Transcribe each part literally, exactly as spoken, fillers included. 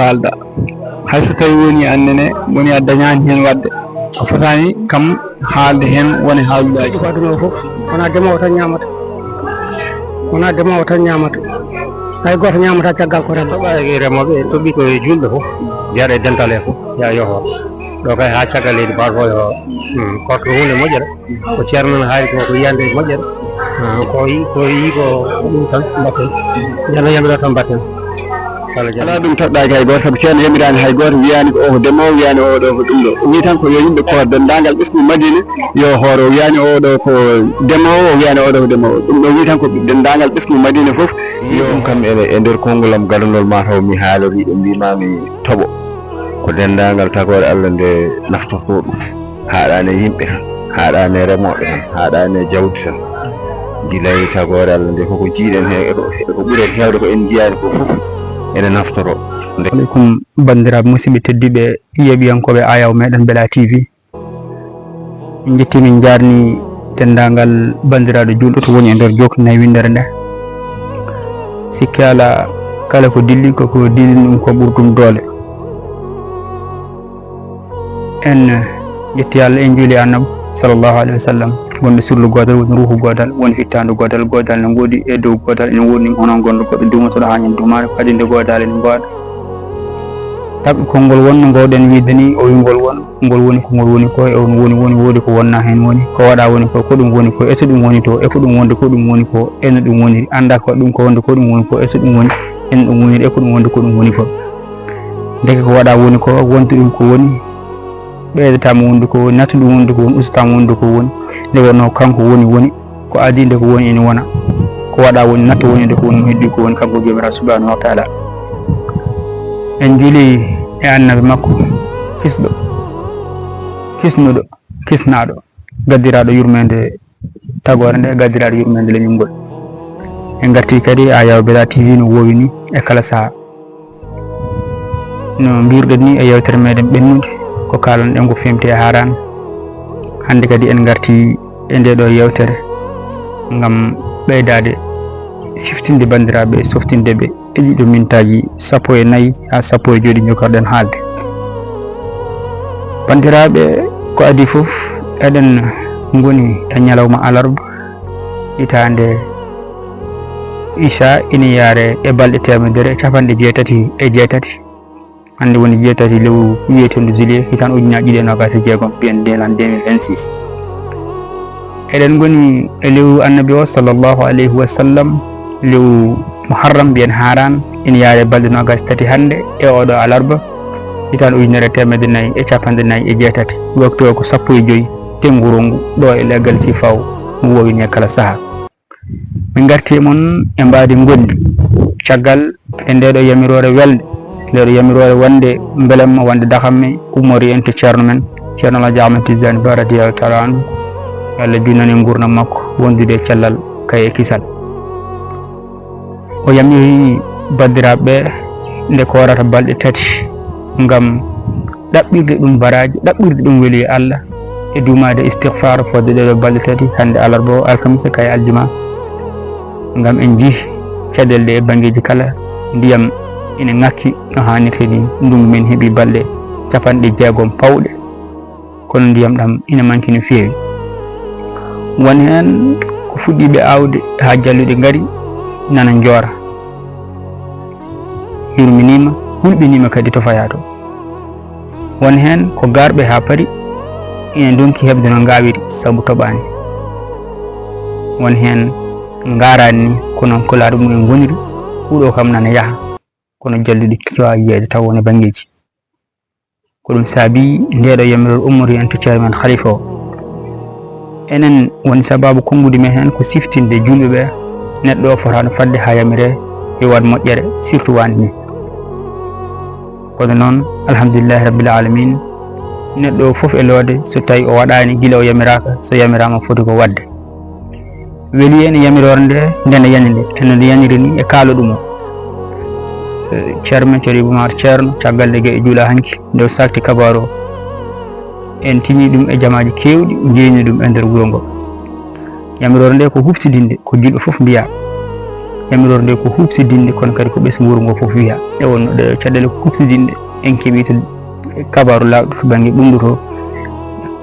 haalda. Hay so tawi woni annene, woni a dañaani heen waɗde, a fotaani kam haalde heen wone haalduɗaaji. Ko aduna o fof, wonaa demoowo tan ñaamata. Wonaa demoowo tan ñaamata. Hay gooto ñaamata caggal ko remo. Toɓaaki remooɓe, toɓi ko e juulɓe fof, jeyaɗo e dental heen fof, yaa yoho. Ɗo kay haa caggal leydi, bato fof yo, mm, korto huunde moƴƴere. Ko ceerno no haali ko, ko yiyande e moƴƴere. Ah, ko yi-, ko yi ko ɗum tan mbatten. Yo Allah yamiro tan mbatten. Sala jam. Alaa, ɗum toɗɗaaki hay gooto, sabu ceerno yamiraani hay gooto, wiyaani ko o ko demoowo, wiyaani o ɗo ko ɗum ɗo. O wii tan ko yo yimɓe koor denndaangal ɓesngu Madina, yo hooro. O wiyaani o ɗo ko demoowo, o wiyaani o ɗo ko demoowo. Ɗum ɗo wii tan ko denndaangal ɓesngu Madina fof. Yo ɗum kam ene e nder konngol am gadanol, mataw mi haalorii ɗum, mbiimaa mi toɓo. Ko denndaangal tagoore Allah nde naftortoo ɗum. Haaɗaani e yimɓe tan, haaɗaani e remooɓe tan, haaɗaani e jawdi tan. Gila e tagoore Allah nde, koko njiiɗen he, e ko, e ko ɓuren heewde ko en njiyaani ko fof ene naftoroo. Nde- Aleykum, banndiraaɓe musidɓe tedduɓe, yeeɓiyankooɓe Ayaw meɗen Bella T V. Min njetti, min njaarni denndaangal banndiraaɗo juulɗo to woni e nder jookli nayi winndere nde. Sikke alaa, kala ko dilli, ko ko dilli ɗum ko ɓuri ɗum doole. En njetti Allah, en njuuli Annabi sallallahu alayhi wa sallam, wonɓe surlu gootal, woni ruuhu gootal, woni fittaandu gootal, gootal ne ngoodi e dow gootal, ene woodi hono gonɗo goɗɗo duumotoɗo haa ñande duumaare, fadinde gootal ene ngoodi. Tawi konngol wonngo ngoɗen wiide ni, o wi ngol won, ngol woni ko ngol woni ko, e on woni, woni, woodi ko wonna heen woni, ko waɗa woni ko, ko ɗum woni ko, e so ɗum woni to, e ko ɗum wonde ko ɗum woni ko, e no ɗum woniri, annda ko ɗum ko wonde ko ɗum woni ko, e so ɗum woni, e no ɗum woniri, e ko ɗum wonde ko ɗum woni ko. Ndeke ko waɗa woni ko, wonde ɗum ko woni, ɓeydataama wonde ko woni, nattu ɗum wonde ko woni, ustataama wonde ko woni. Nde wonno kanko woni woni, ko adii nde ko woni ene wona, ko waɗa woni, natto woni nde ko woni, mo heddi ko woni, kanko Joomiraaɗo subhanahu wa taala. En njuuli e Annabi makko, kisɗo, kisnuɗo, kisnaaɗo, gaddiraaɗo yurmeende tagoore nde, gaddiraaɗo yurmeende leñol ngol. En ngarti kadi Ayaw Bella T V no woowi ni e kala saha. No mbiruɗen ni e yewtere meɗen ɓennunde, ko kalanɗen ko femti e haaraan. Hannde kadi en ngarti e nde ɗo yewtere ngam ɓeydaade siftinde banndiraaɓe, softinde ɓe e ɗiɗo mintaaji sappo e nayi haa sappo e joy ɗi njokorɗen haalde. Banndiraaɓe, ko adii fof, eɗen ngoni e ñalawma alarba, hitaande Isa ina yaare e balɗe teemedere e capanɗe jeetati e jeetati. Hannde woni jeetati lewru wiyeteendu juillet, hitaande ujunnaji ɗiɗi e noogaas e jeegom, mbiyen de l'an deux mille vingt-six. Eɗen ngoni e lewru Annabi o, sallallahu alayhi wa sallam, lewru Muharram, mbiyen haaraan, ina yaare balɗe noogaas e tati hannde e oɗo alarba, hitaande ujunere e teemedde nayi e capanɗe nayi e jeetati. Waktu o ko sappo e joy, tenguru ngu ɗo e leggal Sifaw, ngu wowini e kala saha. Min ngarti e mon e mbaadi ngonndi. Caggal e nde ɗo yamiroore welnde, nde ɗo yamiroore wonde mbelamma, wonde dahamme, ummori en to ceerno men, Ceerno Alhaji Ahmed Tidiane Ba radiyallahu taala anhu, yo Allah junnane nguurndam makko, wondude e cellal kay e kisal. O yamiri banndiraaɓe ɓe nde koorata balɗe tati ngam ɗaɓɓirde ɗum baraaji, ɗaɓɓirde ɗum weliyo Allah e duumaade istigfaar fodde ɗeɗo balɗe tati, hannde alarba o, alkamisa, kay aljuma, ngam en njii caɗeele ɗe e banngeeji kala, ndiyam ina ŋakki no haanirta ni. Ndunngu men heɓi balɗe capanɗe jeegom pawɗe, kono ndiyam ɗam ina manki no feewi. Won heen ko fuɗɗiiɓe aawde haa jalluɗe ngari nana njoora. Yurminiima, hulɓiniima kadi to fayaa to. Won heen ko garɓe haa paari, ina ndonki heɓde no ngaawiri sabu toɓaani. Won heen ngaaraani ni, kono ko laaɗum en ngoniri, huɗo kam nana yaha, kono jalluɗi keewa yiyeede taw won e banngeeji. Ko ɗum saabi ndeeɗo yamiroore ummori en to ceerno men Khalifa o. Enen woni sabaabu konnguɗi men heen ko siftinde juulɓe ɓe, neɗɗo o fotaano fadde haa yamiree yo waɗ moƴƴere, surtout wande ni. Kono noon, alhamdulillahi rabbil alamin, neɗɗo o fof e loode, so tawi o waɗaani gila o yamiraaka, so yamiraama foti ko waɗde. Weli en e yamiroore nde, nde nde yani nde, e no nde yaniri ni e kaalo ɗum o. Eh, ceerno men Ceerno Ibou Mar Ceerno, caggal nde ge e juula hanki, nde o salti kabaaru o. En tini ɗum e jamaaji keewɗi, njeeyni ɗum e nder wuro ngo. Yamiroore nde ko huɓtidinde ko juulɓe fof mbiya. Yamiroore nde ko huuɓtidinde, kono kadi ko ɓesngu wuro ngo fof wiya. E wonno ɗe caɗeele ko huuɓtidinde, en keɓii to kabaaru laawɗo to bannge ɓunndu to,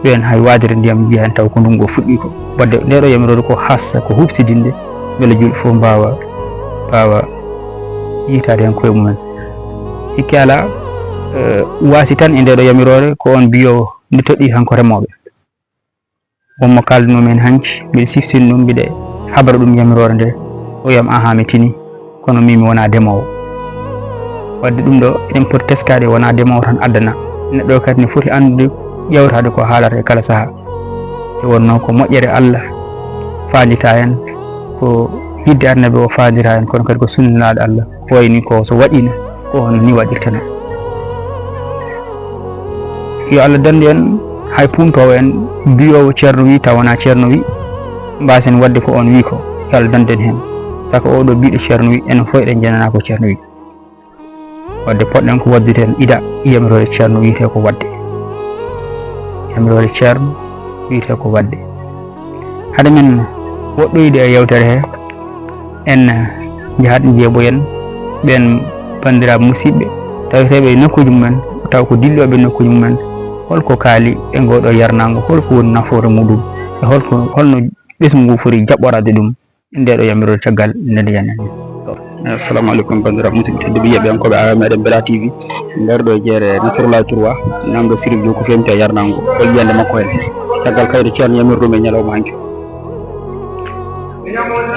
ɓeen hay waadere ndiyam njiya heen taw ko ndungu o fuɗɗii ko. Wadde nde ɗo yamiroore ko haassa, ko huuɓtidinde, mbele julɓe fof mbaawa, mbaawa yiytaade heen koye mumen. Sikke alaa, eh, waasi tan e nde ɗo yamiroore ko on mbiyoowo nde toɗɗii tan ko remooɓe. Won mo kaalduno men hanki, mbiɗa siftini ɗum, mbiɗa habra ɗum yamiroore nde, o wiyam, "Ahaa, mi tini, kono min mi wonaa demoowo." Wadde ɗum ɗo, eɗen poti teskaade, wonaa demoowo tan addana. Neɗɗo o kadi ne foti anndude, ƴeewtaade ko haalata e kala sahaa. Nde wonnoo ko moƴƴere Allah faandita en, ko yidde Annabi o faandita en, kono kadi ko sunnanaaɗo Allah, ko wayi ni ko so waɗiino, ko hono ni waɗirteno. Yo Allah dandu en hay puuntoowo en, mbiyoowo ceerno wi taw wonaa ceerno wi, mbaasen waɗde ko on wi ko. Yo Allah dandu en heen. Saka oo ɗo biiɗo ceerno wi, enen fof eɗen njananaa ko ceerno wi. Wadde poɗɗen ko waɗdude heen ida yamiroore ceerno wiyetee ko waɗde. Yamiroore ceerno wiyetee ko waɗde. Hade men woɗɗoyde e yeewtere he, en njahat njeeɓoyen ɓeen banndiraaɓe musidɓe taweteeɓe e nokkuuji mumen, taw ko dillooɓe e nokkuuji mumen, holko kaali e ngoo ɗoo yarnaango, holko woni nafoore muɗum, e holko, holno ɓesngu ngu foti jaɓɓoraade ɗum nde ɗo yamiroore caggal nde nde yarnani. Assalamu aleykum, banndiraaɓe musidɓe tedduɓe yeeɓiyankooɓe Awa Meɗen Bella T V. Nder ɗo e jeere Nasrullahi trois, namdo Sirif Jow ko femti e yarnaango, hol yiyannde makko heen? Caggal kayre ceerno yamirɗo men ñalawma hanki.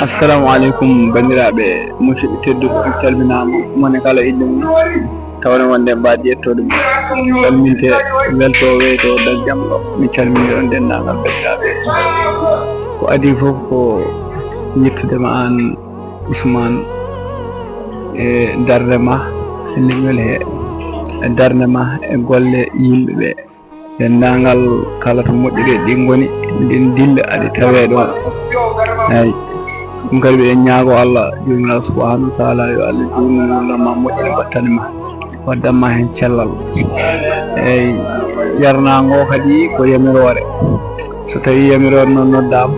Assalamu aleykum, banndiraaɓe musidɓe tedduɓe, on calminaama, mone kala innde mum. Tawde wonde mbaadi yettoɗum, salminte, welto, weyto, dañ jam ɗo. Mi calmini on denndaangal ɓettaaɓe. Ko adii fof ko yettude ma aan, Ousmane, e darnde ma e leñol he, e darnde ma e golle yimɓe ɓe. Denndaangal kala to moƴƴere ɗi ngoni, ɗin dilla aɗi tawee ɗoon. Eey. Ɗum kadi, mbiɗen ñaago Allah, Joomiraaɗo Subhaanahu wa Taala, yo Allah juutnu nguurndam ma, moƴƴina battane ma, waddan ma heen cellal. Eey, yarnaango kadi ko yamiroore. So tawii yamiroore noon noddaama,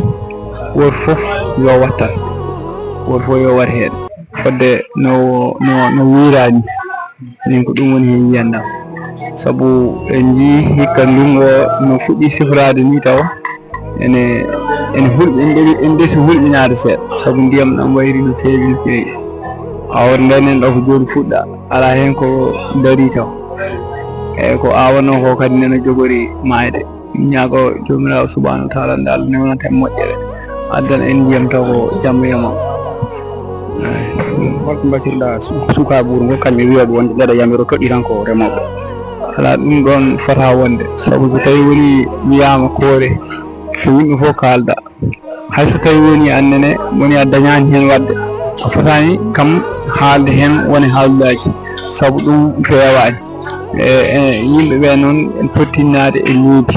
gooto fof yo wattan, gooto fof yo war heen. Fodde no, no, no wiiraani, min ko ɗum woni heen yiyannde am. Sabu en njiyii hikka ndunngu o no fuɗɗi sifraade nii tawa, ene, ene hulɓi-, en ɗeɓi-, en ɗesi hulɓinaade seeɗa, sabu ndiyam ɗam wayri no feewi, no feewi. Awa, ndenen ɗo ko jooni fuɗɗa, alaa heen ko darii taw. Eey, ko awanoo ko kadi nena jogori maayde. Ñaago Joomiraaɗo Subhaanahu wa Taala nde Allah newnata en moƴƴere, addan en ndiyam taw ko jam e yama. Eey. Holko mbasirɗa su-, sukaaɓe wuro ngo, kamɓe wiyooɓe wonde ndeɗo yamiro toɗɗi tan ko remooɓe? Alaa, ɗum ɗoon fota wonde, sabu so tawii woni wiyaama koore, ko yimɓe fof kaalda. Hay so tawii woni aan nene, woni a dañaani heen waɗde, a fotaani kam haalde heen wone haalduɗaaji, sabu ɗum feewaani. E, e yimɓe ɓe noon, en poti tinnaade e needi.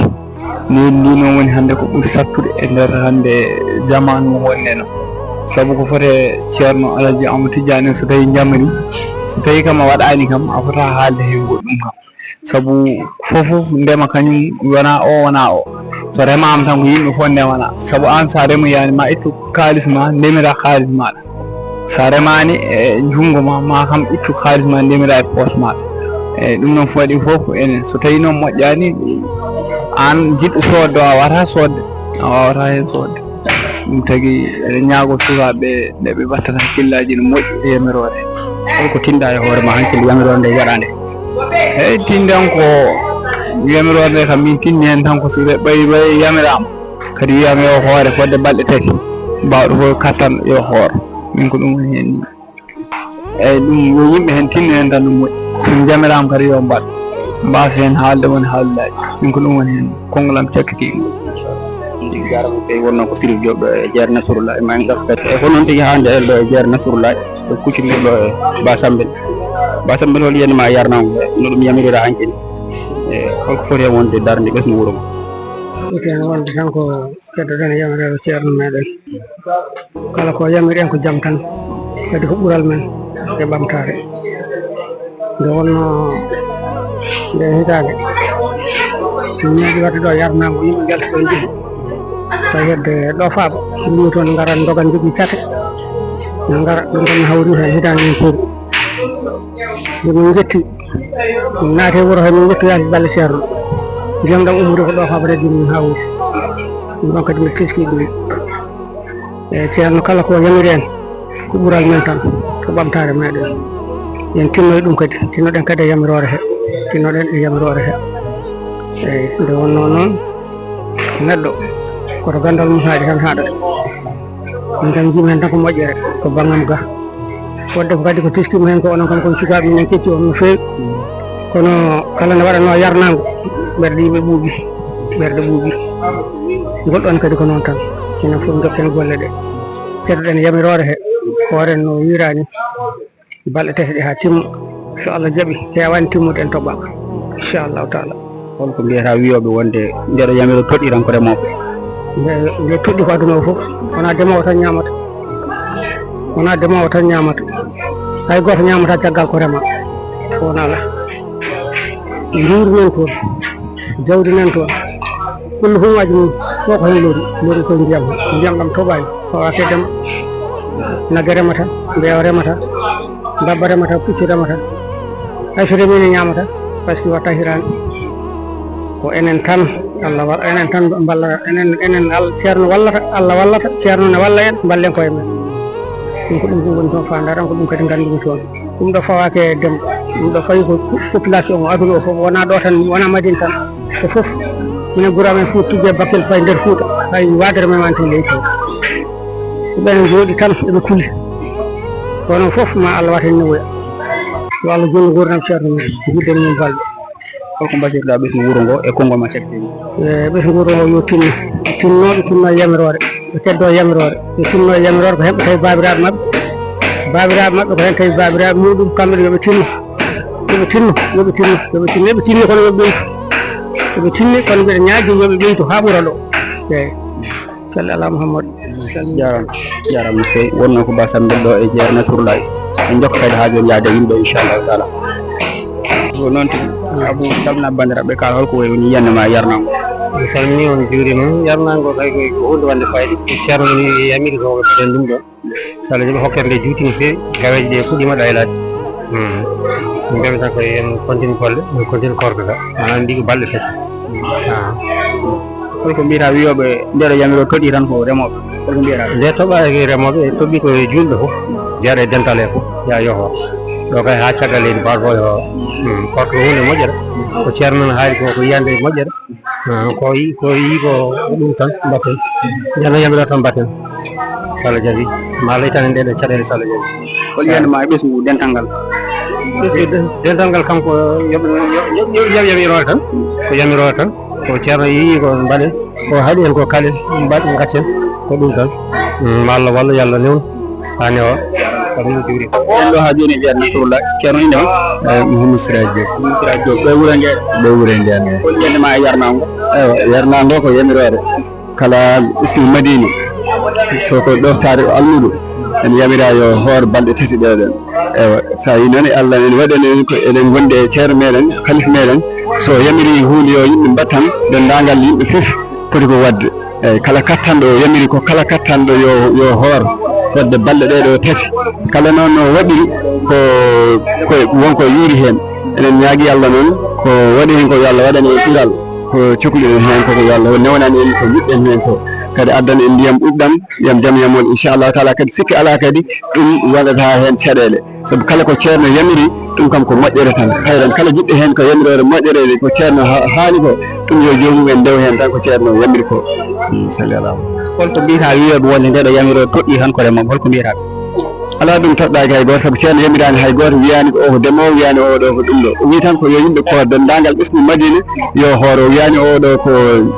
Needi ndi noon woni hannde ko ɓuri sattude e nder hannde zamaanu mo ngonɗen o. Sabu ko foti e Ceerno Alhaji Amadou Tidiane, so tawii njamri, so tawii kam a waɗaani kam, a fotaa haalde heen goɗɗum kam. Sabu fof fof ndema kañum wonaa o, wonaa o. So remaama tan ko yimɓe fof ndemanaa. Sabu aan so a remoyaani ma ittu kaalis ma, ndemira kaalis maaɗa. So a remaani e junngo ma, ma kam ittu kaalis ma, ndemira e poos maaɗa. Eey, ɗum noon fof waɗi fof ko enen. So tawii noon moƴƴaani, aan jiɗɗo soodde o, a waawataa soodde. A waawataa heen soodde. Ɗum tagi eɗen ñaagoo sukaaɓe ɓe nde ɓe mbattata hakkillaaji no moƴƴi e yamiroore. Holko tinɗa e hoore ma hankille yamiroore nde waɗaande? Eey, tinɗan ko yamiroore nde kam min tinni heen tan ko so ɓe ɓayi, ɓayi yamiraama. Kadi wiyaama yo hoore fodde balɗe tati. Baawɗo fof kattan yo hoor. Min ko ɗum woni heen ni. Eey, ɗum yo yimɓe heen tinno heen tan no moƴƴi. So njamiraama kadi yo mbaɗ, mbaaso heen haalde won haalduɗaaji. Ɗum ko ɗum woni heen konngol am cakkitiiɗo. Jaaraama, tawi wonnoo ko Sirif Joop ɗo e Jeere Nasrullahi, ma en gasa kadi. E ko noon tigi haalde en ɗo e Jeere Nasrullahi, ɗo kuccindir ɗo e Ba Sambel. Ba Sambel, hol yiyannde ma yarnaango, no ɗum yamirira hanki ni? E holko foti heen wonde darnde ɓesngu wuro ngo? Foti heen wonde tan ko keddoɗen e yamiroore ceerno meɗen. Kala ko yamir en ko jam tan, kadi ko ɓural men e ɓamtaare. Nde wonnoo ndee hitaande, min meeɗi waɗde ɗo yarnaango, yimɓe njalti ɗoon jehi. Tawi hedde ɗo faaba, mbiyi toon ngaran ndogan njogii cate. Min ngara, ɗum tan mi hawri heen hitaande min pooɗi. Nde min njetti, min naati e wuro he, min njetti yaasi balle Ceerno. Ndiyam ɗam ummori ko ɗo fabreeji min hawri. Ɗum ɗon kadi mi teski ɗum. E Ceerno kala ko yamiri en, ko ɓural men tan, ko ɓamtaare meɗen. En tinnoy ɗum kadi, tinnoɗen kadi e yamiroore he, tinnoɗen e yamiroore he. Eyi, nde wonnoo noon, neɗɗo koto ganndal mum haaɗi tan haaɗata. Min kam njiimi heen tan ko moƴƴere, ko bannge am ga. Wadde ko kadi ko teskiima heen ko, onon kam kon sukaaɓe, minen kecci on no feewi. Kono kala nde waɗatnoo yarnaango, ɓerɗe yimɓe ɓuuɓi, ɓerɗe ɓuuɓi. Ngol ɗoon kadi ko noon tan. Enen fof njokken golle ɗe. Keɗoɗen yamiroore he, hooren no wiiraani. Balɗe tati ɗe haa timma. So Allah jaɓi, heewaani timmude en toɓɓaaka. Inchallahu taala. Holko mbiyata wiyooɓe wonde ndeɗo yamiro toɗɗi tan ko remooɓe? Nde, nde toɗɗi ko aduna o fof. Wonaa demoowo tan ñaamata. Wonaa demoowo tan ñaamata. Hay gooto ñaamata caggal ko rema. Ko wonaa alaa. Njuuru nan toon. Jawdi nan toon. Kullu hum waji mum. Fof ko heen lori. Lori koye ndiyam. Ndiyam ɗam toɓaani. Fawaaki e dema. Nagge remata. Mbeewa remata. Mbabba remata. Puccu remata. Hay so remiino ñaamata. Par ce que watta hiraani. Ko enen tan Allah wa-, enen tan mballa, enen, enen Al-, Ceerno wallata, Allah wallata, Ceerno ne walla en, mballen koye men. Ɗum ko ɗum ɗum woni toon faandaare am, ko ɗum kadi nganndumi toon. Ɗum ɗo fawaaki e demɗo, ɗum ɗo fawi ko po-, population o, aduna o fof, wonaa ɗo tan, wonaa Madina tan, ko fof. Minen gura men fof tujje Bakel fayi nder Fuuta, hay waadere men wonti leydi o. Ko ɓen njooɗi tan, eɓe kuli. Kono fof ma Allah wat heen newoya. Yo Allah juutnu nguurndam Ceerno men, njidden mum balɗe. Holko mbasirɗaa ɓesngu wuro ngo e konngol ma caggal? E ɓesngu wuro ngo yo tinno, tinnooɓe tinno e yamiroore, ɓe keddoo e yamiroore, ɓe tinno e yamiroore ko heɓɓe tawi baabiraaɓe maɓɓe, baabiraaɓe maɓɓe ko heen tawi baabiraaɓe muɗum, kamɓe ne yo ɓe tinno, yo ɓe tinno, yo ɓe tinno, yo ɓe tinno, yo ɓe tinno kono yo ɓe ɓeytu, yo ɓe tinno kono mbiɗa ñaagii yo ɓe ɓeytu haa ɓura ɗo. Eeyi. Salli ala Muhammad. Jaaraama, jaaraama no feewi. Wonnoo ko Ba Sambel ɗo e Jeere Nasrullahi. En njokka kadi haa jooni yaade e yimɓe, inchallahu taala. Ko noon tigi. Abou, salmina banndiraaɓe, kaal holko wayi woni yiyannde ma e yarnaango? Mi salmini on, juurima. Yarnaango kay ko, ko huunde wonde fayida. Ceerno woni yamiri ko, ko ɗum ɗo. So Allah jaɓi hokkere nde juuti no feewi, gaweeje ɗe puɗɗiima ɗaylaade. Hmm. Min mbiyata ko en continue golle, en continue korka ga. Maanaam ndi ko balɗe tati. Ah. Holko mbiyata wiyooɓe ndeɗo yamiro toɗɗi tan ko remooɓe? Holko mbiyata? Nde toɓaaki remooɓe, toɗɗi ko e juulɓe fof. Jeeɗa e dental he fof, yaa yoho. Ɗo kay haa caggal leydi mbaɗo fof yoho. Hmm. Korka ko huunde moƴƴere. Ko Ceerno men haali ko, ko yiyannde moƴƴere. Ah, ko yi-, ko yi ko ɗum tan mbatten. Nden no yamira tan mbatten. So Allah jaɓi, ma Allah ittanen ɗeɗo caɗeele so Allah jaɓi. Hol yiyannde ma e ɓesngu dental ngal? Ɓesngu den-, dental ngal kam ko yoɓ-, yoɓ-, yoɓ-, yoɓ-, yamiroore tan. Ko yamiroore tan. Ko Ceerno yii ko mbaɗen. Ko haɗi en ko kalen, mbaɗ-, gaccen. Ko ɗum tan. Mm, ma Allah wallu, yo Allah newnu. Haa newa. Ko min juuri. En ɗo haa jooni e Jeere Nasrullah. Ceerno, innde ma? Eh, Mouhamadou Siraji Diop. Mouhamadou Siraji Diop. Ɗo e wuro Ngeeɗe? Ɗo e wuro Ngeeɗe. Hol yiyannde ma e yarnaango? Eywa, yarnaango ko yamiroore. Kala ɓesngu Madina, so ko ɗoftaade almuudo, ene yamira yo hoor balɗe tati ɗe ɗon. Eywa, so a yii noon, e Allah ene waɗani en ko eɗen ngondi e ceerno meɗen, kalifa meɗen, so yamiri huunde yo yimɓe mbaɗ tan, denndaangal yimɓe fof poti ko waɗde. Eyyi, kala kattanɗo o yamiri ko kala kattanɗo yo, yo hoor fodde balɗe ɗe ɗo tati. Kala noon no waɗiri ko, ko wonko yuuri heen. Eɗen ñaagi Allah noon ko waɗi heen ko yo Allah waɗan en ɓural. Ko cokluɗen heen ko, ko yo Allah newnana en ko njiɗɗen heen ko. Kadi addan en ndiyam ɓuuɓɗam, ndiyam jam yamol, inchallahu taala. Kadi sikke alaa kadi ɗum waɗata heen caɗeele. Sabu kala ko ceerno yamiri, ɗum kam ko moƴƴere tan. Hayran kala jiɗɗo heen ko yamiroore moƴƴere ko ceerno ha-, haali ko, ɗum yo joomum en ndew heen tan ko ceerno yamiri ko. Hmm, salli ala. Holko mbiyata wiyooɓe wonde ndeɗo yamiroore toɗɗi tan ko remooɓe, holko mbiyata? Alaa, ɗum toɗɗaaki hay gooto, sabu ceerno yamiraani hay gooto, wiyaani ko o ko demoowo, wiyaani o ɗo ko ɗum ɗo. O wii tan ko yo yimɓe koor, denndaangal ɓesngu Madina yo hoor. O wiyaani o ɗo ko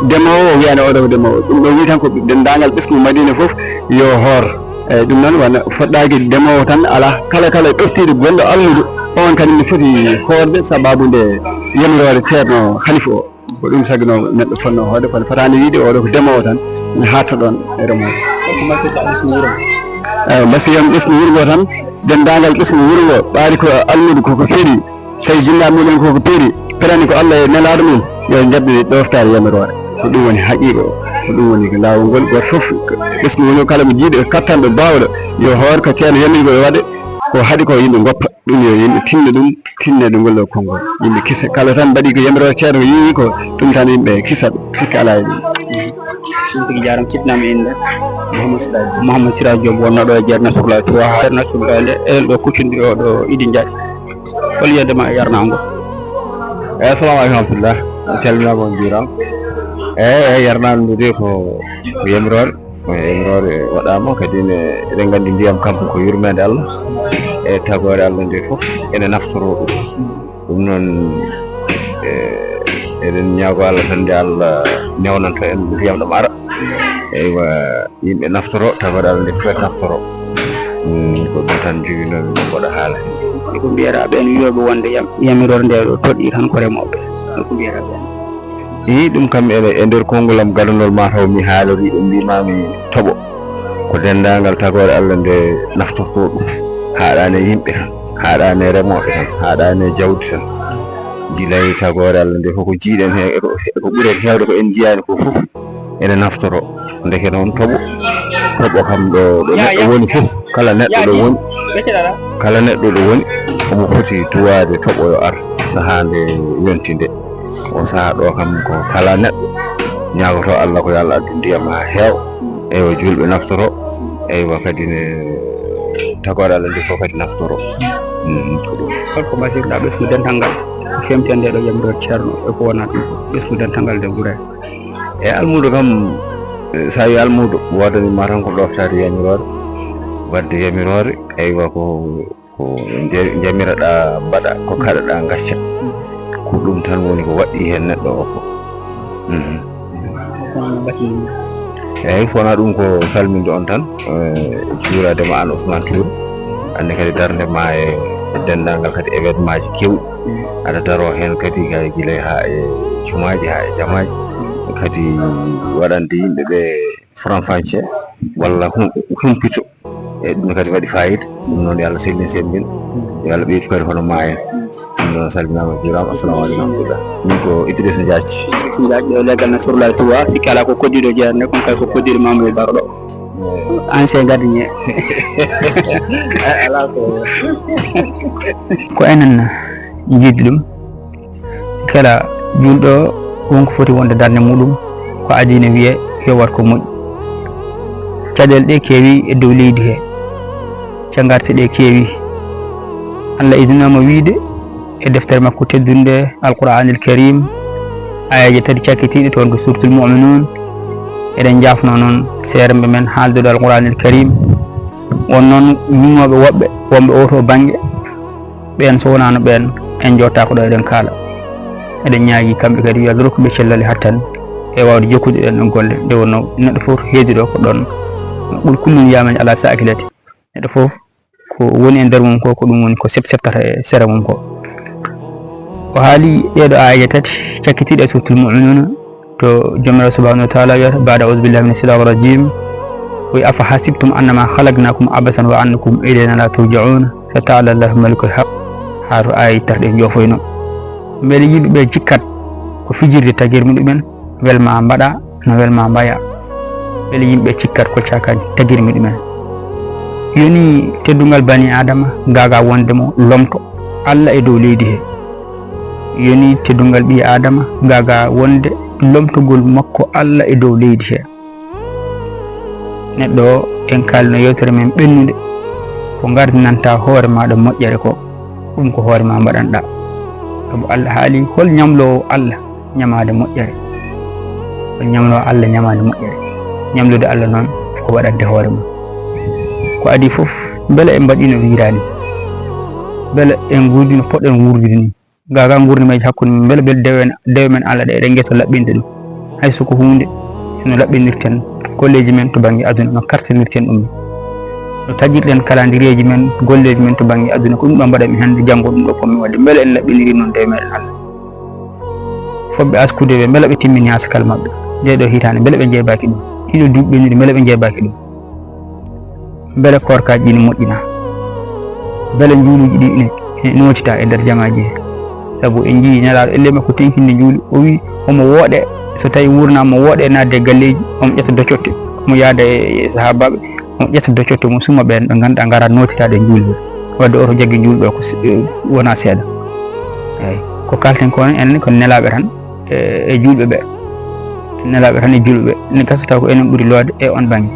demoowo, o wiyaani o ɗo ko demoowo. Ɗum ɗo wii tan ko denndaangal ɓesngu Madina fof yo hoor. Eyyi, ɗum noon wona foɗɗaaki demoowo tan, alaa. Kala, kala ɗoftiiɗo gonɗo almuudo, on kadi ne foti hoorde sababu nde yamiroore ceerno halifa o. Ko ɗum tagi noon neɗɗo fotnoo hoorde, kono fotaani wiide oɗo ko demoowo tan, ne haaɗta ɗoon e remooɓe. Holko mbasiyɗaa ɓesngu wuro ngo? Eyyi, mbasiyam ɓesngu wuro ngo tan, denndaangal ɓesngu wuro ngo, ɓaari ko almuudo koko feeri, tawi jinnaaɓe mumen koko peeri, perani ko Allah e nelaaɗo mum, yo njaɓɓe ɗoftaare yamiroore. Ko ɗum woni haqiiqa o. Ko ɗum woni ko laawol ngol, gooto fof, ɓesngu woni kala mo jiiɗo e kattanɗo baawɗo, yo hoor ko ceerno yamiri ko yo waɗe, ko haɗi ko yimɓe ngoppa ɗum, yo yimɓe tinno ɗum, tinneede ngol ɗo konngol, yimɓe kisa. Kala tan mbaɗi ko yamiroore ceerno, ko yiyi ko ɗum tan, yimɓe kisa, sikki alaa e ɗum. Ɗum tigi jaaraama, kettinaa mi innde. Mouhamadou Siraji Diop. Mouhamadou Siraji Diop wonnoo ɗo e Jeer Nasrullah trois, Jeer Nasrullah nde, eɗen ɗo kuccondiri oo ɗo Idi Ndiaye. Hol yiyannde ma e yarnaango? Eyi, assalamu aleykum warahmatullah. On calminaama, on njuuraama. Eyi, eyi, yarnaango nde ko, ko yamiroore. Eyi, yamiroore waɗaama, kadi ne, eɗen nganndi ndiyam kam ko yurmeende Allah. E tagoore Allah nde fof ene naftoroo ɗum. Ɗum noon, e, eɗen ñaagoo Allah tan nde Allah newnanto en ndiyam ɗam ara. Eywa, yimɓe naftoro, tagoore Allah nde kadi naftoro. Mm, ko ɗum tan njoginoomi, ɗum mboɗo haala heen. Ko mbiyata ɓeen wiyooɓe wonde yam-, yamiroore nde ɗo toɗɗii tan ko remooɓe. Ko mbiyata ɓeen? Ii, ɗum kam ene e nder konngol am gadanol, mataw mi haalorii ɗum, mbiimaami toɓo. Ko denndaangal tagoore Allah nde naftortoo ɗum. Haaɗaani e yimɓe tan, haaɗaani e remooɓe tan, haaɗaani e jawdi tan. Gila e tagoore Allah nde fof ko jiiɗen heen, e ko, e ko ɓuri en heewde ko en njiyaani ko fof. Ene naftoro. Ndeke noon toɓo, toɓo kam ɗo, ɗo neɗɗo woni fof, kala neɗɗo ɗo woni, kala neɗɗo ɗo woni, omo foti duwaade toɓo yo ar sahaa nde yonti nde. O sahaa ɗo kam ko kala neɗɗo ñaagoto Allah ko yo Allah addu ndiyam haa heewa. Eywa, juulɓe naftoro, eywa, kadi ne tagoore Allah nde fof kadi naftoro. Mm, ko ɗum. Holko mbasirɗa ɓesngu dental ngal, ko femtende ɗo yamiroore ceerno e ko wonaa ɗum, ɓesngu dental ngal nde gure? E almuudo kam, eh, so a wii almuudo, woodani ma tan ko ɗoftaade yamiroore, waɗde yamiroore, eywa, ko, ko nja-, njamiraɗa, mbaɗa, ko kaɗaɗa, ngacca. Ko ɗum tan woni ko waɗɗi heen neɗɗo o ko. Mhm. Eyyi, ko wonaa ɗum, ko salminde on tan, eh, juuraade ma aan Ousmane Touré, aan ne kadi darnde ma e denndaangal kadi événement ji keewɗi. Aɗa daroo heen kadi, kay gila haa e jumaaji, haa e jamaaji, kadi waɗande yimɓe ɓe franc-français walla hum-, humpito. E ɗum kadi waɗi fayida. Ɗum noon, yo Allah sellin, sellin. Yo Allah ɓeydu kadi hono ma en. Ɗum noon, salminaama, juuraama. Assalamu aleykum wa rahmatullah. Min ko Idrissa Diathie. Idrissa Diathie, ɗo leggal Nasrullah trois, sikki alaa ko koddiiɗo jeere nde, kono kay ko koddiiɗo Mamadou Baro ɗo. Ancien gardien. Alaa ko. Ko enen njiidi ɗum. Kala juulɗo, won ko foti wonde darnde muɗum, ko adii no wiyee yo waɗ ko moƴƴi. Caɗeele ɗe keewi e dow leydi he, cagarte ɗe keewi. Allah idinama wiide e deftere makko teddunde, Alqur'aanil Kariim, aayeeje tati cakkitiiɗe toon ko Suuratul Mu'minuun, eɗen njaafnoo noon seeremɓe men haaldude Alqur'aanil Kariim, won noon ñiŋooɓe woɓɓe, wonɓe oo to bannge, ɓeen so wonaano ɓeen, en njottaako ɗo eɗen kaala. Eɗen ñaagii kamɓe kadi yo Allah rokku ɓe cellal e hattande e waawde jokkude ɗeen ɗoon golle. Nde wonnoo neɗɗo fof to heedi ɗo ko ɗoon. Qul kullun ya'malu ala shaakilatihi. Neɗɗo fof ko woni e nder mum ko, ko ɗum woni ko sep-, septata e sere mum ko. O haali ɗee ɗoo aayeeje tati cakkitiiɗe e Suuratul Mu'minuuna. To Joomiraaɗo subhaanahu wa taala wiyata, baada auzu billahi mina shaytaani rajim, o wi, "Afa hasibtum annama khalaqnakum abasan wa annakum ilayna la turja'un, fa taala Allahu malikul haq." Haa to aaye tarɗe joofoyno. Mbele yimɓe ɓe cikkat ko fijirde tagirmi ɗumen, welma mbaɗa, no welma mbaya. Mbele yimɓe cikkat ko cakani tagirmi ɗumen. Yoni teddungal bani Adama, gaga wonde mo lomto Allah e dow leydi he. Yoni teddungal ɓii Aadama, gaga wonde lomtogol makko Allah e dow leydi he. Neɗɗo o, en kaalino yewtere men ɓennunde, ko ngardinanta hoore maaɗa moƴƴere ko, ɗum ko hoore ma mbaɗanɗa. Sabu Allah haali hol ñamloowo Allah ñamaade moƴƴere. Hol ñamloowo Allah ñamaade moƴƴere. Ñamlude Allah noon ko waɗande hoore mum. Ko adii fof, mbele en mbaɗino wiiraani? Mbele en nguurdi no poɗɗen wuurdude ni? Gaga nguurdimeeji hakkunde men, mbele, mbele dewe, dewe men Allah ɗe, eɗen ngesa laɓɓinde ɗum? Hay so ko huunde, no laɓɓinirten golleeji men to bannge aduna, no kartinirten ɗum, no tagirɗen kalandireeji men, golleeji men to bannge aduna, ko ɗum ɗo mbaɗanmi hannde, janngo ɗum ɗo pommi waɗde. Mbele en laɓɓiniri noon dewe meɗen Allah? Fodɓe askude ɓe, mbele ɓe timmini askal maɓɓe nde ɗo hitaande, mbele ɓe njeebaaki ɗum? Ɗiɗo duuɓi ɓennuɗi, mbele ɓe njeebaaki ɗum? Mbele koorkaaji ɗi ne moƴƴina? Mbele njuuluuji ɗi ne, ne nootita e nder jamaaji he? Sabu en njiyii Nelaaɗo ellee makko tenkinde njuulu, o wii omo wooɗee, so tawii wuurnaama, omo wooɗee naatde e galleeji, omo ƴetta docotte, omo yahda e, e sahaabaaɓe, omo ƴetta docotte, omo suma ɓeen ɓe ngannduɗaa ngaraa nootiraade e njuulu. Waɗde oto jaggi njuulu ɗo ko se-, wonaa seeɗa. Eey, ko kaalten ko, enen ko nelaaɓe tan e, e juulɓe ɓe. Nelaaɓe tan e juulɓe ɓe, ne gasa taw ko enen ɓuri loode e on bannge.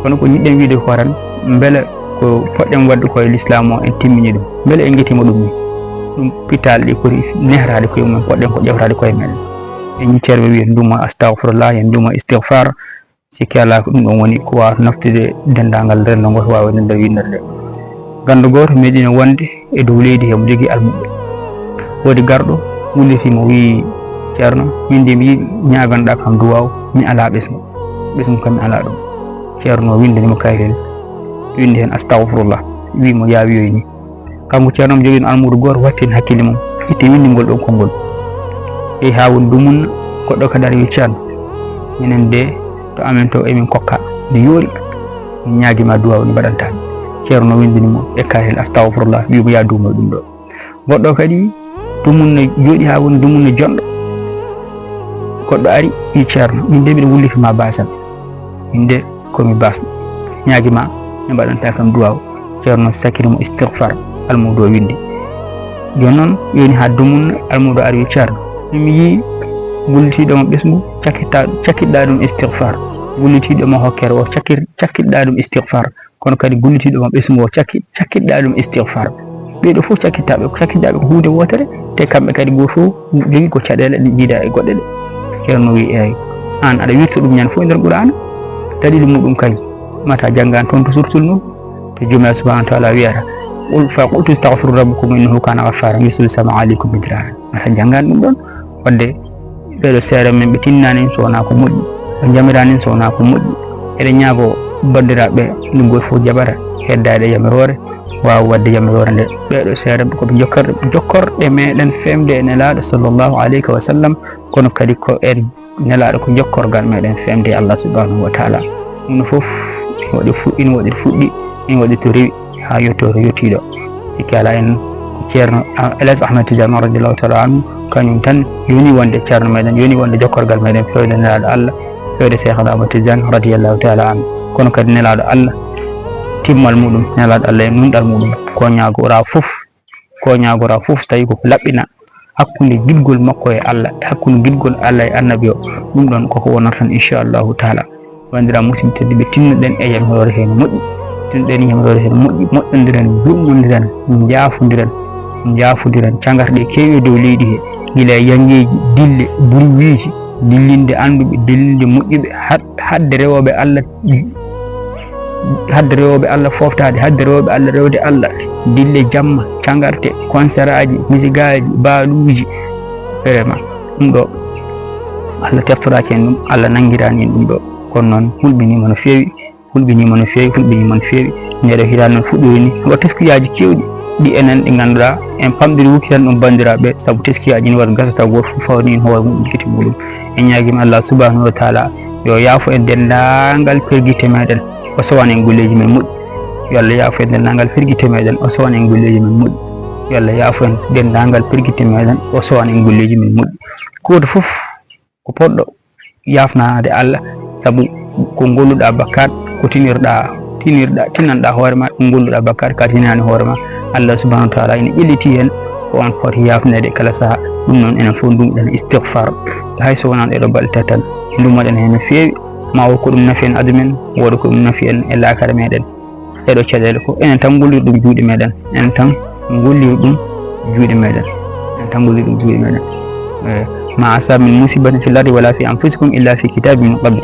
Kono ko njiɗɗen wiide ko tan, mbele ko poɗɗen waɗde ko e lislaam o, en timmini ɗum? Mbele en ngetiima ɗum ni? Ɗum pittaali ɗi poti nehraade koye mum, poɗɗen ko ƴeftaade koye men. En njii ceerno wiya nduuma astagfirullah, en nduuma istigfar. Sikki alaa ko ɗum ɗon woni ko waawata naftude denndaangal renndo ngo, waawa renndo winndere nde. Ganndo gooto meeɗino wonde e dow leydi he, mo jogii almuɓɓe. Woodi garɗo wulliti mo, wii, "Ceerno, min de mi yiɗi ñaaganɗaa kam duwaaw, mi alaa ɓesngu. Ɓesngu kam mi alaa ɗum." Ceerno winndani mo kayiteel, winndi heen astagfirullah, wii mo, "Yaa wiyoy ni." Kanko ceerno omo jogii almuudo gooto, watti heen hakkille mum, itti winndingol ɗon konngol. Yehi haa woni dumunna, goɗɗo kadi ari, wii, "Ceerno, minen de to amen to emin kokka, mi yoori, min ñaagii ma duwaaw, ni mbaɗantaa." Ceerno winndini mo e kayiteel astagfirullah, wii mo, "Yaa duumoy ɗum ɗo." Goɗɗo kadi dumunna jooɗi haa woni dumunna jonɗo. Goɗɗo ari, wii, "Ceerno, min de mbiɗa wullita ma baasal. Min de ko mi baasɗo. Ñaagii ma, mi mbaɗantaa kam duwaaw." Ceerno sakkini mo istigfar, almuudo o winndi. Jooni noon, yooni haa dumunna, almuudo ari, wii, "Ceerno, min mi yii gullitiiɗo ma ɓesngu, cakkitta-, cakkitɗaa ɗum istigfar. Gullitiiɗo ma hokkere o, cakkir-, cakkitɗaa ɗum istigfar. Kono kadi gullitiiɗo ma ɓesngu o, cakki-, cakkitɗaa ɗum istigfar. Ɓee ɗoo fof cakkittaaɓe, cakkittaaɓe ko huunde wootere, te kamɓe kadi gooto fof jogii ko caɗeele ɗe njiida e goɗɗe ɗe." Ceerno wii, "Eey, aan aɗa wirta ɗum ñande fof e nder Qur'aana. Daliilu muɗum kañ, mata janngaan toon to Suuratul Nuuh, to Joomiraaɗo subhaanahu wa taala wiyata, qul, fa qultu istagfiru rabbakum innahu kaana gaffaara, yursilu samaa aleykum midraara." Mata janngaan ɗum ɗon. Waɗde ɓee ɗoo seeɗa men ɓe tinnaani so wonaa ko moƴƴi, ɓe njamiraani so wonaa ko moƴƴi. Eɗen ñaago banndiraaɓe ɓe, ndu gooto fof jaɓata heddaade e yamiroore, waawa waɗde yamiroore nde. Ɓee ɗoo seeɗa ko ɓe jokkor-, jokkorɗe meɗen feewde e Nelaaɗo sallallahu alayhi wa sallam, kono kadi ko en Nelaaɗo ko jokkorgal meɗen feewde e Allah subhanahu wa taala. Ɗum fof waɗi fu-, ina waɗi fuɗɗi, ina waɗi to rewi, haa yetto to yettiiɗo. Sikki alaa en ko Ceerno, ah, El Hadj Ahmed Tidiane radiyallahu taala anhu, kañum tan yoni wonde Ceerno meɗen, yoni wonde jokkorgal meɗen feewde Nelaaɗo Allah, feewde Cheikh Ahmed Tidiane radiyallahu taala anhu. Kono kadi Nelaaɗo Allah, timmal muɗum, Nelaaɗo Allah e nunɗal muɗum, ko ñaagora fof, ko ñaagora fof, so tawi ko laɓɓina hakkunde giɗgol makko e Allah, e hakkunde giɗgol Allah e Annabi o, ɗum ɗon koko wonata tan, inchallahu taala. Banndiraaɓe musidɓe tedduɓe, tinnoɗen e yamiroore heen moƴƴi, tinnoɗen e yamiroore heen moƴƴi, moƴƴondiren, yurmondiren, njaafondiren, njaafondiren, cagarɗe keewi e dow leydi he, gila e yanngeeji, dille, burwiiji, dillinde annduɓe, dillinde moƴƴuɓe, had-, hadde rewooɓe Allah, hadde rewooɓe Allah fooftaade, hadde rewooɓe Allah rewde Allah, dille jamma, cagarte, konseraaji, misigaaji, baaluuji. Vraiment, ɗum ɗo, Allah teftoraaki en ɗum, Allah nanngiraani en ɗum ɗo. Kono noon, hulɓiniima no feewi, hulɓiniima no feewi, hulɓiniima no feewi. Nde ɗo hitaande noon fuɗɗori ni, ko teskuyaaji keewɗi, ɗi enen ɗi ngannduɗaa, en pamɗiri wukkitan ɗum banndiraaɓe, sabu teskuyaaji ne waɗa gasa taw gooto fof fawni heen hoore mum, gite muɗum. En ñaagiima Allah subhanahu wa taala yo yaafo en denndaangal pergite meɗen, o sowana en golleeji men moƴƴi. Yo Allah yaafo en denndaangal pergite meɗen, o sowana en golleeji men moƴƴi. Yo Allah yaafo en denndaangal pergite meɗen, o sowana en golleeji men moƴƴi. Gooto fof ko potɗo yaafnaade Allah, sabu ko ngolluɗaa bakkaat, ko tinirɗaa, tinirɗaa, tinanɗaa hoore ma, ko ngolluɗaa bakkaat, ka tinaani hoore ma. Allah subhanahu wa taala ina ƴelliti heen ko on foti yaafneede kala saha. Ɗum noon, enen fof ndumɗen istigfar. Hay so wonaa ɗeɗo balɗe tati tan, ndumoɗen heen no feewi, ma wo ko ɗum nafi en aduna men, wooda ko ɗum nafi en e laakara meɗen. Ɗeɗo caɗeele ko enen tan ngolliri ɗum juuɗe meɗen, enen tan ngolliri ɗum juuɗe meɗen, enen tan ngolliri ɗum juuɗe meɗen. Eh, ma asaba min musibatin fil ardi wala fi anfusikum illa fi kitabin min qabl.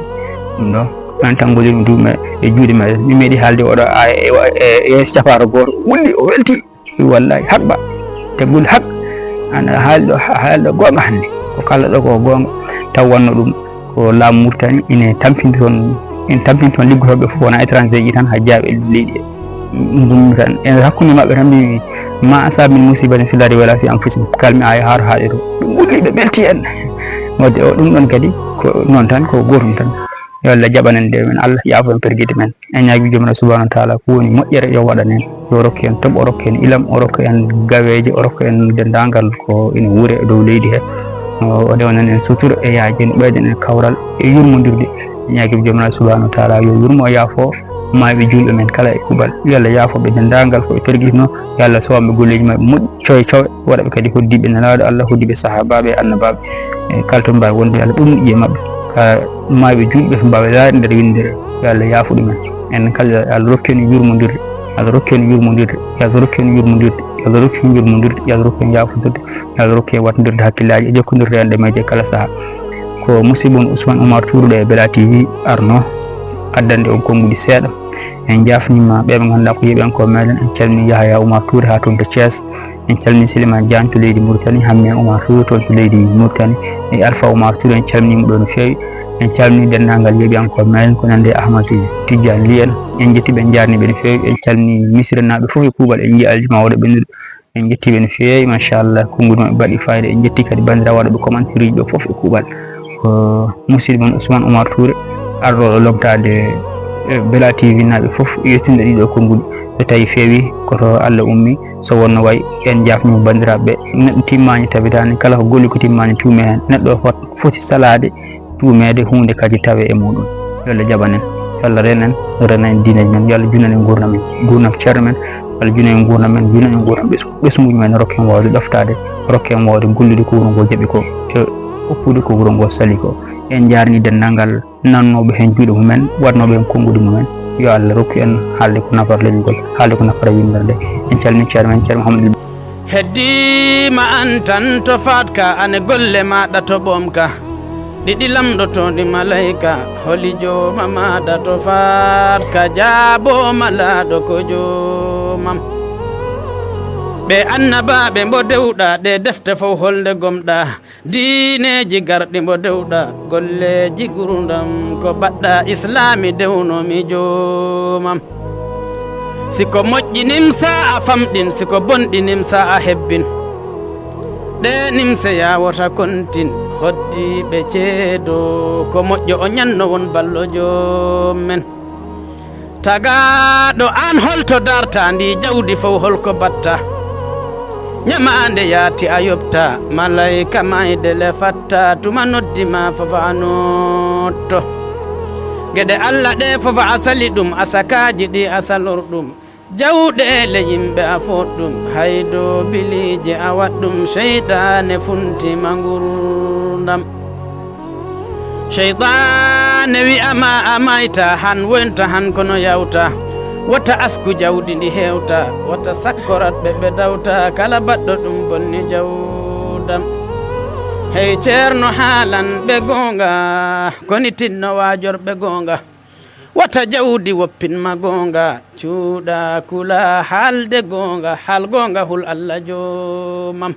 Ɗum ɗo, enen tan ngolliri ɗum juuɗe me-, e juuɗe meɗen. Mi meeɗi haalde oɗo aya e, e, e yeeso capaaɗo gooto, wulli, o welti. Wi, "Wallahi, haqqa, teggol haq." An a haali ɗo, a haali ɗo goonga hannde. Ko kala ɗo ko goonga. Taw wonno ɗum ko laamu Mauritanie ine tampini toon, ene tampini toon liggotooɓe fof, wona étranger ji tan, haa jaaɓe leydi he. Ɗum tan, en hakkunde maɓɓe tan mbi, "Ma asaba min musibatin fil ardi wala fi anfusikum." Kalmi aya haato haaɗi to. Ɗum wulli ɓe ɓelti en. Wadde o ɗum ɗon kadi ko noon tan, ko gootum tan. Yo Allah jaɓanen de men, Allah yaafo en pergite men. En ñaagi Joomiraaɗo subhanahu wa taala ko woni moƴƴere yo waɗan en. Yo rokku en toɓo, o rokku en ilam, o rokku en gaweeje, o rokku en denndaangal ko ina wuure e dow leydi he. O, o dewanan en sutura e yaajen, ɓeydan en kawral e yurmondirde. Ñaagii Joomiraaɗo subhaanahu wa taala yo yurmo, o yaafo maayɓe juulɓe men kala e kuuɓal. Yo Allah yaafo ɓe denndaangal ko ɓe pergitno. Yo Allah sowan ɓe golleeji maɓɓe moƴƴi, cowe cowe, waɗa ɓe kadi hoddiiɓe Nelaaɗo Allah, hoddiiɓe sahaabaaɓe e annabaaɓe. E kala to mbaawi wonde, yo Allah ɗum moƴƴi e maɓɓe. Ka maayɓe juulɓe to mbaawi laarde nder winndere, yo Allah yaafo ɗumen. En kala, yo Allah rokku en yurmondirde. Yo Allah rokku en yurmondirde. Yo Allah rokku en yurmondirde. Yo Allah rokku en yurmondirde. Yo Allah rokku en yaafondirde. Yo Allah rokku en waɗtondirde hakkillaaji e jokkondirde enɗe meeje kala sahaa. Ko musidɓe mon Ousmane Oumar Touré ɗo e Bella T V arno addande on konnguɗi seeɗa. En njaafniima ɓe ɓe ngannduɗaa ko yeeɓiyankooɓe meɗen. En calminii Yahaya Oumar Touré haa toon to Thiès. En calminii Souleymane Diagne to leydi Mauritanie, Hammé Oumar Touré toon to leydi Mauritanie, e Alpha Oumar Touré, en calminii mo ɗo no feewi. En calminii denndaangal yeeɓiyankooɓe meɗen, ko nande Ahmad Tidiane Ly en. En njettii ɓe, en njaarnii ɓe no feewi. En calminii Misiranaaɓe fof e kuuɓal, en njii aljuma waɗo ɓennuɗo. En njettii ɓe no feewi, machallah, konnguɗi maɓɓe mbaɗi fayida. En njettii kadi banndiraaɓe waɗooɓe commentaire uji ɓe fof e kuuɓal. Ko musidɗo mon Ousmane Oumar Touré, arɗo ɗo lomtaade, e, Bella T V naaɓe fof, yettinde ɗiɗo konnguɗi. So tawi feewi, ko to Allah ummi. So wonno wayi, en njaafniima banndiraaɓe ɓe. Neɗɗo timmaani tabitaani, kala ko golli ko timmaani tuumee heen. Neɗɗo fot-, foti salaade, tuumeede huunde kadi tawee e muɗum. Yo Allah jaɓan en, yo Allah reen en, reenan en diineeji men, yo Allah junan en nguurndam men, nguurndam ceerno men, yo Allah junan en nguurndam men, junan en nguurndam ɓes-, ɓesnguuji men, rokka en waawde ɗoftaade, rokka en waawde gollude ko wuro ngoo jaɓi ko, e oppude ko wuro ngoo sali ko. En njaarnii denndaangal nannooɓe heen juuɗe mumen, waɗnooɓe heen konnguɗi mumen. Yo Allah rokku en haalde ko nafata leñol ngol, haalde ko nafata winndere nde. En calminii ceerno men, ceerno Mouhamadou. Heddiima aan tan to faaɗ ka, ane golle maaɗa to ɓoom ka. Ɗiɗi lamɗotooɗi malayka, holi jooma maaɗa to faaɗ ka, jaaboo malaaɗo ko joomam. Ɓe annabaaɓe mbo dewɗa, ɗe defte fof holde gomɗa? Diineeji garɗi mbo dewɗa, golleeji nguurndam ko baɗɗa, islaami dewno mi joomam. Si ko moƴƴi nimsa a famɗin, si ko bonɗi nimsa a hebbin. Ɗe nimse yaa wota kontin, hoddiiɓe ceedo, ko moƴƴo o ñanno won ballo joom men. Tagaaɗo aan holto darta ndi jawdi fof holko batta? Ñamaande yaati a yoɓta, malayka mayde le fatta, tuma noddi ma fof a notto. Geɗe Alla ɗe fof a sali ɗum, a sakaaji ɗi a salor ɗum. Jawɗeele yimɓe a fot ɗum, hay do biliije a wat ɗum, seytaane funti ma ngurdam. Seytaane wi'a ma a mayta han, wonta han kono yawta. Wota asku jawdi ndi hewta, wota sakkorat ɓe ɓe dawta, kala baɗɗo ɗum bonni jawdam. Hey ceerno haalan ɓe goonga, koni tinno waajor ɓe goonga. Wata jawdi woppin ma goonga, cuuɗa kula haalde goonga, haal goonga hul Alla joomam.